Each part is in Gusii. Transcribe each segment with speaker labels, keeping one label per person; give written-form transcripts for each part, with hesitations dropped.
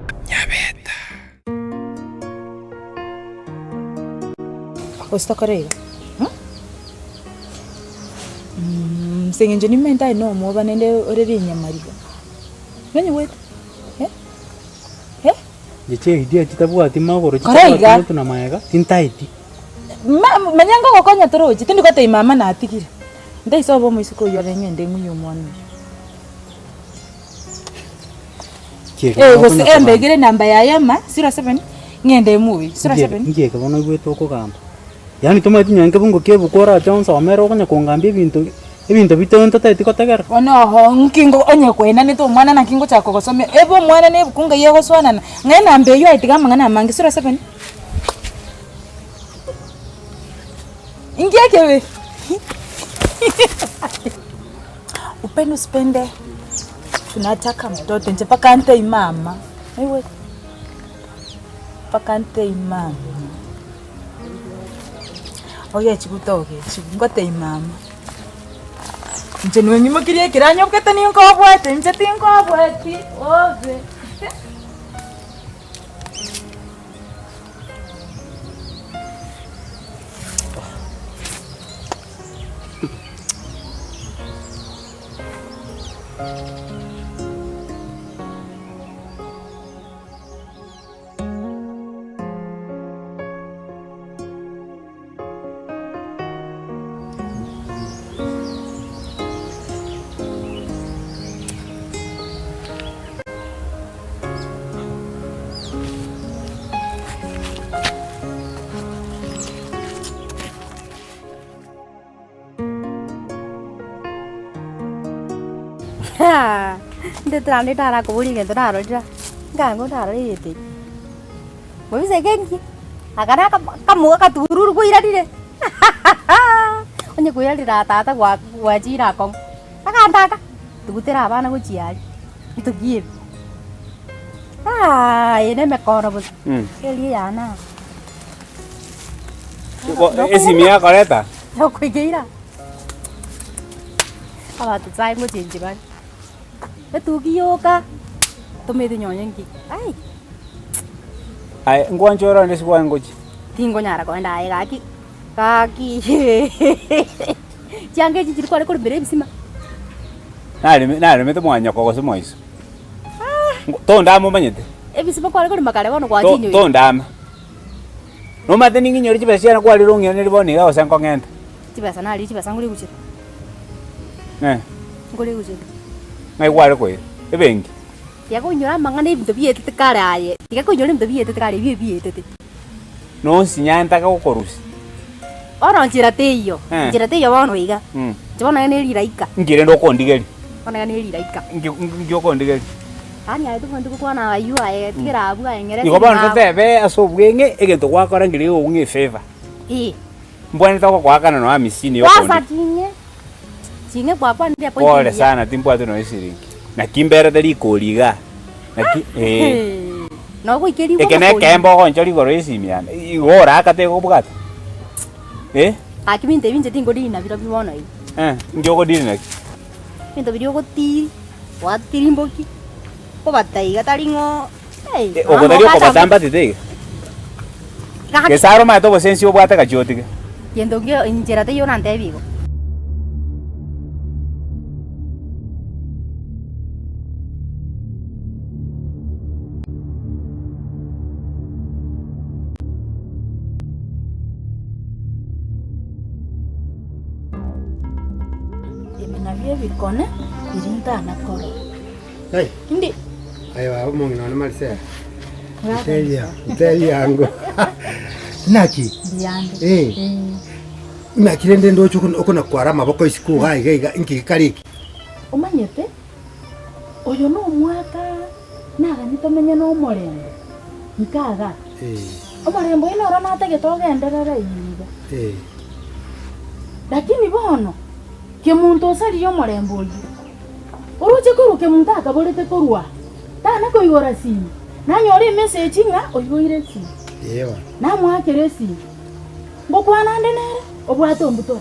Speaker 1: Nyabeta.
Speaker 2: Gose tokore iga, ase eng'encho nimente aye nomwoba naende ore rinyamariga, nonyigwete? Eh, eh.
Speaker 3: Inche chiaidea chitabwati magoro
Speaker 2: Kora
Speaker 3: chitabwati
Speaker 2: iga.
Speaker 3: motwe na maega, tintaeti.
Speaker 2: Ma manya ngogokonya torochi, tindi gotebia mama natigire, ntaisa obe omoiseke oyio ore ng'ende ng'uye omwana oyio.
Speaker 3: Kiege
Speaker 2: Eh,
Speaker 3: bono
Speaker 2: gose
Speaker 3: okonya kogamba.
Speaker 2: embegere enamba yaye ama, 07, ng'ende emuoyie, 07.
Speaker 3: Nkiege bono oigwete okogamba. Yaani tomanyeti nonye nkebungo kia ebuku orache onsomere okonya kongambia ebinto ebinto bito ntotaeti gotegerera.
Speaker 2: Bono oho nki ngo onye kwenanete omwana naki ngochaka kogosomia, ebe omwana na ebuku ngai egosoanana, ng'a enamba eywo aye tiga amang'ana amange, 07. Inki ekebe? Upende usipende tunataka mtoto inche mpaka ntei mama, oigwete? Mpaka ntei mama, ogechigwe togechigwa, ngotei mama, inche nonyimokirie ekeranya obwate ninkobwate inche tinkobwati obe.
Speaker 4: Intwe naende tarakoboria egento narorire, nkaanga ndarora egento eke, mobisa eke nki? Aka na akamo akamogo akatururu kwairanire onye koirarire tata gwa gwachire akong'u, aganto aka, tugutera abana gochia aria, binto ki ebi? Eye na emekoro bosa, eria eyane aa.
Speaker 5: Esimi yakoreta?
Speaker 4: Yokoigeira, abanto nsae ngochengi bare, etuki yoka, tomanyete nonye nki, ai.
Speaker 5: Aye nkwanche orore ase kwaye ngochia.
Speaker 4: Tingonyara kogenda aye gaki, gaki chianga echi chiri kware koremera ebisima.
Speaker 5: Nareme naremete mwanyoko gose mwaiso. Tondama omanyete?
Speaker 4: Ebisima kware korema kare bono
Speaker 5: To-
Speaker 4: gwachinyoire.
Speaker 5: Tondama. Nomanyete ning'inyore chibesa chiane kwarire ong'iraneri bono iga gose nkong'ente.
Speaker 4: Chibesa naria chibesa ngore gochia.
Speaker 5: Eh.
Speaker 4: Ngore gochia.
Speaker 5: Ng'ai kware koira? Ebenki.
Speaker 4: Tiga koinyora amang'ana ebinto bietete kare aye, tiga koinyora ebinto bietete kare ebio ebietete.
Speaker 5: Nonsinya ntake gokorusia.
Speaker 4: Bono nchera teiyo,
Speaker 5: Eh.
Speaker 4: nchera teiyo bono iga.
Speaker 5: Mm.
Speaker 4: Inche bono iga ne rilaika.
Speaker 5: Inki rende okondigeria?
Speaker 4: Bono iga ne rilaika.
Speaker 5: Inki inki okondigeria?
Speaker 4: Yaani aye tobwenereti gokwana aywo aye, tigera abwo aye ng'ere
Speaker 5: Igo bono
Speaker 4: ase
Speaker 5: totebe ase obweng'e egento gwakora nkeri gekogung'a efavour.
Speaker 4: Eh.
Speaker 5: Mbwenerete gokoakana nonya amisini
Speaker 4: Kwanza
Speaker 5: yokondigeria.
Speaker 4: ching'e, ching'e gwakwanire appointment
Speaker 5: Pole
Speaker 4: ya.
Speaker 5: sana timbwati nonya esiringi. Naki mberete rikori igaa. Naki eh.
Speaker 4: Nogoikerigwa
Speaker 5: Eke
Speaker 4: amakori.
Speaker 5: nekeembe ogonchora igoro y'esimi yane, igo oraka tegobwata? Eh?
Speaker 4: Gaki binto ebi inche tinkodiri nabirobio bono iga.
Speaker 5: Eh, inki okodiri naki?
Speaker 4: Ebinto biria ogotiri, gwatirimboki, kobata iga tari ng'o eh,
Speaker 5: Eh, oko tari okobata mbatete iga?
Speaker 4: Gaki.
Speaker 5: Gesare omanyete obosensi obwate gachia otige.
Speaker 4: Gento nkio inchera teiyo orantebie igo.
Speaker 2: Ebi nabio ebikone biria ntana korora.
Speaker 6: Hey.
Speaker 2: Indi.
Speaker 6: Aye baba omong'ina one Marisela. Ntebia, ntebia ango. Naki?
Speaker 2: Mbuyande.
Speaker 6: Eh. Naki rende ndoche okona kwara amaboko isiko iga iga iga inki gekare eke?
Speaker 2: Omanyete, oyo nomwaka naganie tomenye nomorembe, nkaga. Omorembe oyio noro natagete ogenderere iga. Lakini bono, kemunto osaririe omorembe oyio. Oroche korwa kemunto akaborete korwa aa, tana koigora simi, nanyora emessage ng'a oigoire esimi. Namoakera esimi, ngokwana ande nere, obwate ombutora.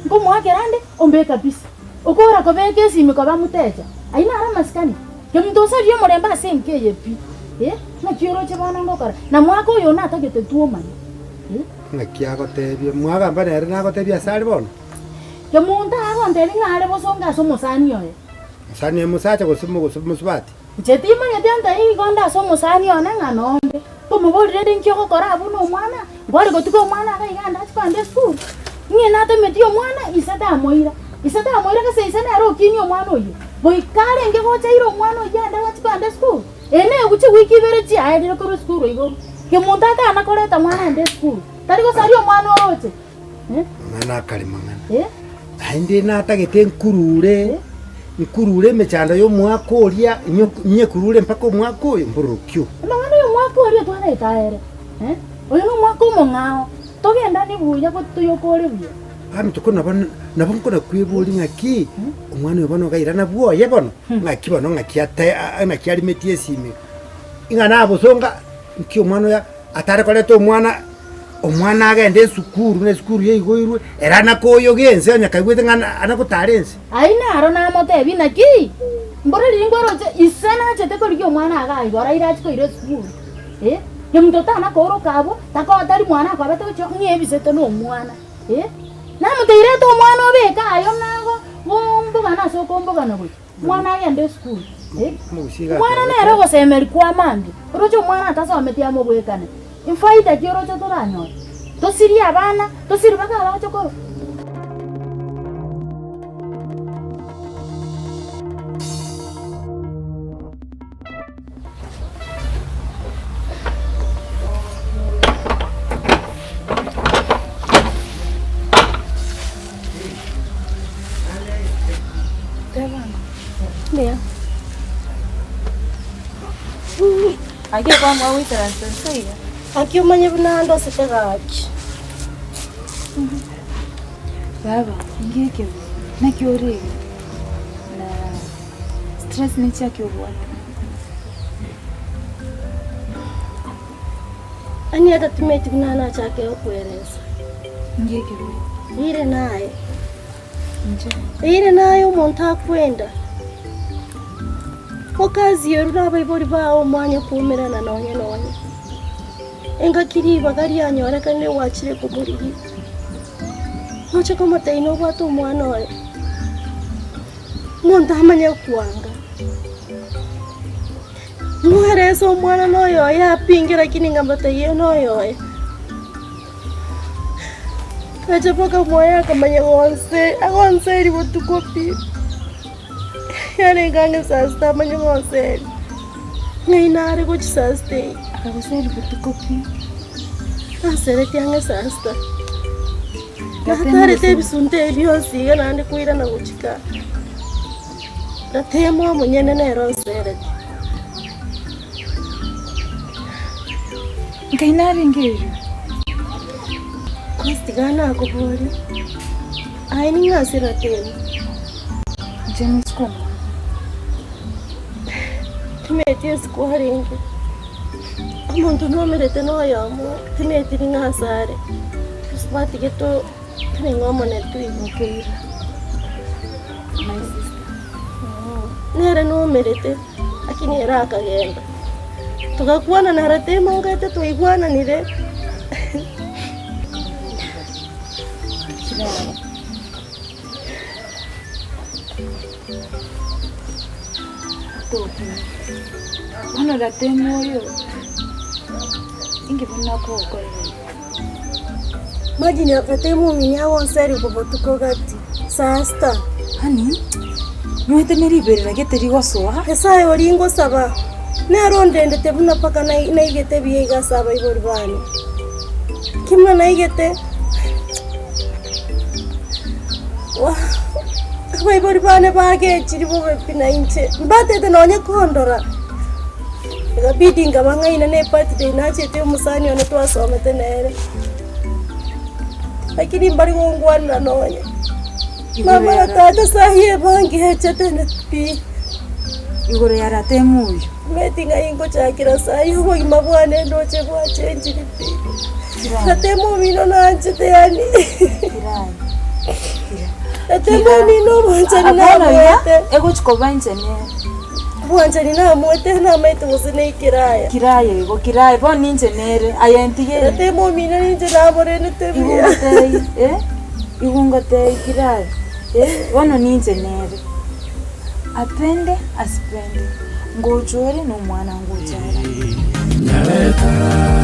Speaker 2: Nkomoakera ande, ombeka busy. Okora kobeka esimi koba mutecha, ayio naro amasikani. Kemunto osaririe omorembe ase enka eye pi. Eh, naki oroche bono ngokora? Na mwaka oyo natagete twomanye. Eh?
Speaker 6: Naki agotebia, mwagamba nere nagotebia ase are bono?
Speaker 2: Kemunto agontebia ng'a are bosongo ase omosani oye.
Speaker 6: Mosani oye mosacha gose gose mosubati?
Speaker 2: Inche timanyeti antebie igo nde ase omosani one ng'a nonde. Nkomoboria rende inki ogokora abwo na omwana, nkware gotiga omwana iga iga ande achie kogenda esukuru? Ng'ina natemetie omwana, ise tamoira. Ise tamoira gose ise nere okinia omwana oyio. Goika arenge gocha aire omwana oyio ande achie kogenda esukuru? Eye negochia chiwiki ibere chiaerire korwa esukuru igoro. Kemonto atana koreta mwana ende esukuru, tari gosaria omwana oroche. Eh?
Speaker 6: Mang'ana akare mang'ana.
Speaker 2: Eh?
Speaker 6: Naende natagete nkurure, nkurure emechando y'omwaka oria, nyekurure mpaka omwaka oyo mbororokio.
Speaker 2: Amang'ana y'omwaka oria twareta aere, eh? Oyo nomwaka omong'ao, togendane buya toyokore buya.
Speaker 6: Amatuko nabo nabo nkona kweboria ng'aki, omwana oyo bono gairana bwoye bono, ng'aki bono ng'aki ate ng'aki arimetie esimi iga. Ng'a nabosonga, nki omwana oyo atare koreta omwana, omwana agende esukuru buna esukuru yaigoirwe, ere anakoyoga ense onye kaigwete ng'a ana gotara ense.
Speaker 2: Ayio naro namotebie, Naki mbore riria nkweroche ise nachete korigia omwana iga igoro aire achie koira esukuru, eh, kemonto tana kooroka abwo, tako tari mwana akobete gochia ng'a ebisete nomwana. Eh, namotebirie reta omwana obeke aye nago gombogana ase okombogana gochia, omwana agende esukuru. Eh, omwana nere ogosemeria kwa mambia, oroche omwana atasometi amobwekane, efaida ki oroche toranyore? Tosirie abana, tosirie mpaka abachokoro.
Speaker 4: Mbuya.
Speaker 1: Ake kwamua goikaransa nse iga.
Speaker 4: Gaki omanye buna ndosete gaki.
Speaker 1: Baba, inki ekebe? Naki ore iga? Na stress nechiaki obwate?
Speaker 4: Yaani atatumeti buna nachake gokoeresa.
Speaker 1: Inki ekebe?
Speaker 4: Eire naye.
Speaker 1: Inche?
Speaker 4: Eire naye omonto akwenda. Okazi erure abaibori bao omanye koumerana nonye nonye. Engaki ribaga rianyorekanire gwachire komorigia. Noche komotebia nobwate omwana oye. Omonto amanye kwanga. Mwerese omwana noyoye apinge lakini ngamba taiyo noyoye. Acha mpaka mwaye akamanya gonse agonseri botuko pi. Yarenge ang'e saa sita amanye gonseri. Ng'ai nare gochia saa sita eyio.
Speaker 1: Akagoseri botuko pi.
Speaker 4: Nasereti ang'e saa sita. Natarete ebisunte ebi bionsi iga naende koirana gochia kaa. Natema omonyene nere onsereti.
Speaker 1: Nkai narenge erio.
Speaker 4: Kosi tiga nakoboria, aye ning'o ase Ratema?
Speaker 1: Inche nisiko omwana.
Speaker 4: Timeti isiko arenge, omonto nomerete noyomo, timeti ning'o ase are, gose batigete ning'o omonetwe igo.
Speaker 1: Okeira. My sister.
Speaker 4: Nere nomerete, lakini ere akagenda. Togakwana na Ratema ngaete twaigwananire.
Speaker 1: Bono Ratema oyo, inki buna akogokorera iga?
Speaker 4: Imagine Ratema omino agonseria botuko gati, saa sita.
Speaker 1: Yaani, nyoete ne riberera gete rigosoa.
Speaker 4: Nyasae oria ngosaba, nere ondendete buna mpaka naigete buya iga ase abaibori bane. Ki buna naigete, abaibori bane bagechiri bobe pi na inche, mbatete nonye kondora, ekabidi nkaba ng'aina na ebirthday nachete omosani one twasomete nere, lakini mbari gongwanera nonye. Mama na tata sahi ebangechete pi.
Speaker 1: Igoro ya Ratemo oyo.
Speaker 4: Omanyete ng'ai ngochakera sahi obogima bwane ndoche bwachenchire pi. Ratemo omino nanchete yaani. Ratemo omino obwanchani
Speaker 1: Bono iga
Speaker 4: nabwate.
Speaker 1: egochi koba inche nere.
Speaker 4: Obwanchani namoete namaete gose nekeraya.
Speaker 1: Kiraya igo kiraya bono ninche nere aye ntigere.
Speaker 4: Ere temomina ninche namorenete buya.
Speaker 1: Igo ngotebie eh, igo ngotebie kiraya eh, bono ninche nere. Apende asipende, ngocha ore na omwana ngocha ore.
Speaker 7: Nyareta.